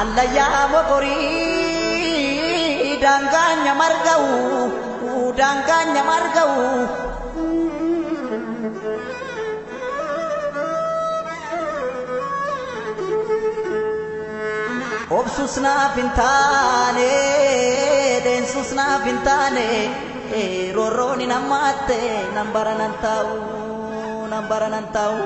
Allayyaa mokorii daangaa marga'u daangaa marga'u. Obsus naaf hin taane deensus naaf hin taane roorroon hin hammaatte nan bara nan taa'u nan bara nan taa'u.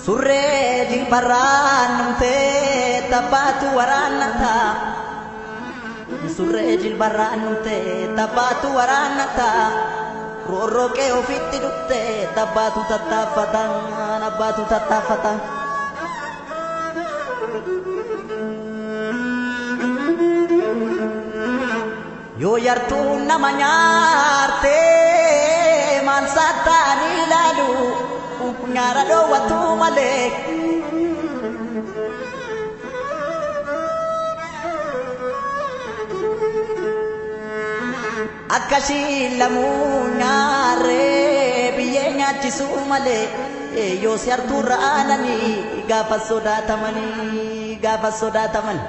Surree jilbarraan numtee tabbaatu waraannata. Surree jilbarraan numtee tabbaatu waraannata. Roorroo qe'ee ofitti dhuftee tabbaatu tattaaffata abbaatu tattaaffata. Yoo yartuun nama nyaartee maal saataanii ilaalu nyaara dhoowwatu malee. Akkasii lamuu nyaarree biyyee nyaachisuu malee yoo si hartuurra aananii gaafa sodaatamanii gaafa sodaataman.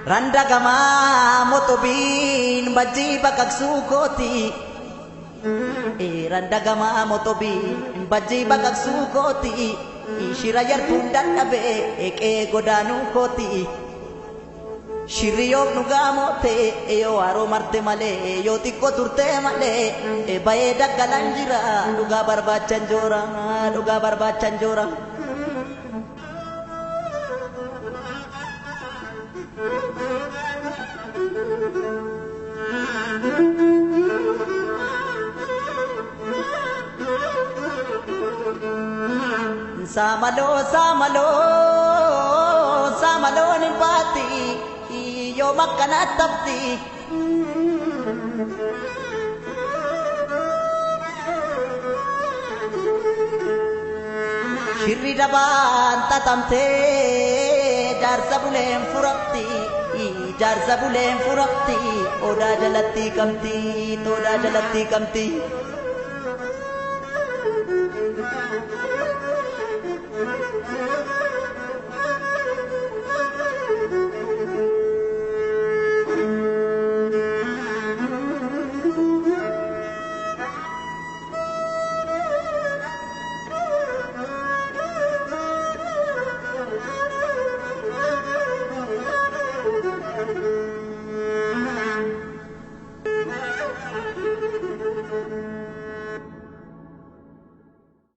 Randa gamaa motobiin bajjii baqaqsuu kooti. Randa gamaa motobiin bajjii baqaqsuu kooti. Shira yartuun dadhabee eeqee godaanuu kooti. Shirri yoo dhugaa mootee yoo haroo marte malee yoo xiqqoo turtee malee bayee daggalan jira dhugaa barbaachan joora dhugaa barbaachan joora. Saamaloo saamaloo saamaloon hin baati yoo makkana tabti. Shirri dabaan xaxamtee jaarsa buleen furamti jaarsa buleen furamti odaa jalatti qabdi odaa jalatti qabdi.